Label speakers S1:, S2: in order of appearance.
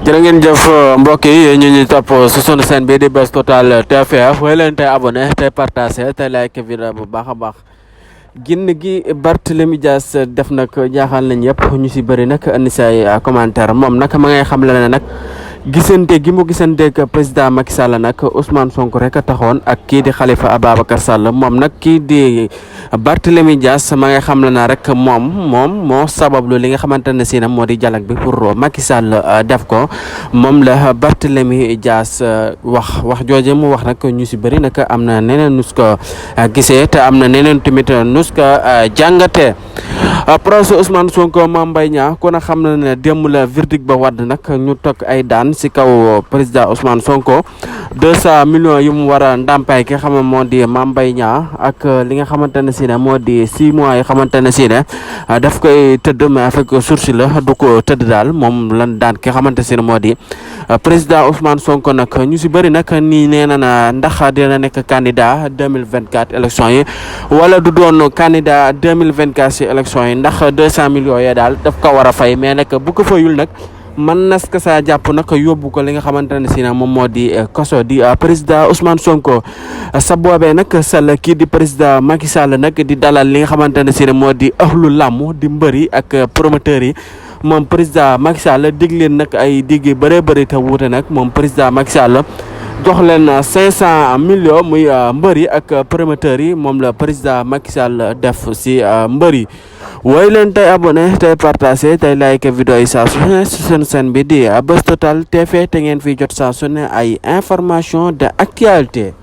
S1: jërë ngeen jëf mbokk yi ñu topp si sunu chaîne bi di Buzz Total TFF woy leen tey abonné tey partagé tey like vidéo bu baax a baax ginn gi Barthélémy Dias def nag jaaxal nañ yëpp ñu si bëri nag andi say commentaire moom nag ma ngay xam le ne nag gisante gi mu gisanteeg président Macky Sall nag Ousmane Sonko rek a taxoon ak kii di Khalifa Ababacar Sall moom nag kii di Barthélémy Dias ma ngay xam le na rek moom moo sabablu li nga xamante ne si na moo di dialogue bi pour Macky Sall def ko moom la Barthélémy Dias wax jooje mu wax nag ñu si bëri nag am na neneen nus ko gisee te am na neneen tamit nus ko jàngatee procès Ousmane Sonko Mame Mbaye Niang ku na xam na ne démb la verdict ba wadd nag ñu toog ay daan si kaw président Ousmane Sonko 200 millions yu mu war a ndàmpaay ki xam ne moo di Mame Mbaye Niang ak li nga xamante ne si ne moo di 6 mois yi xamante ne si ne daf koy tëdd mais avec sursis la du ko tëdd daal moom lan daan ki xamante si ne moo di président Ousmane Sonko nag ñu si bëri nag nii nee na ndax dina nekk candidat 2024 élection yi wala du doon candidat 2024 si élection yi ndax 200 millions yi daal daf ko war a fay mais nag bu ko fayul nag man nas ka saa jàpp nag yóbbu ko li nga xamante ne si na moom moo di koso di président Ousmane Sonko sa boobee nag sal kii di président Macky Sall nag di dalal li nga xamante ne si ne moo di ahlu làmm di mbëri ak promoteurs yi moom président Macky Sall dig leen nag ay digg bëree bëri te wuute nag moom président Macky Sall jox leen 500 millions muy mbëri ak promoteurs yi moom la président Macky Sall def si mbëri woy leen tey abonné tey partagé tey like vidéo yi saa su ne si seen chaîne bi di Buzz Total TV te ngeen fiy jot saa su ne ay information de actualité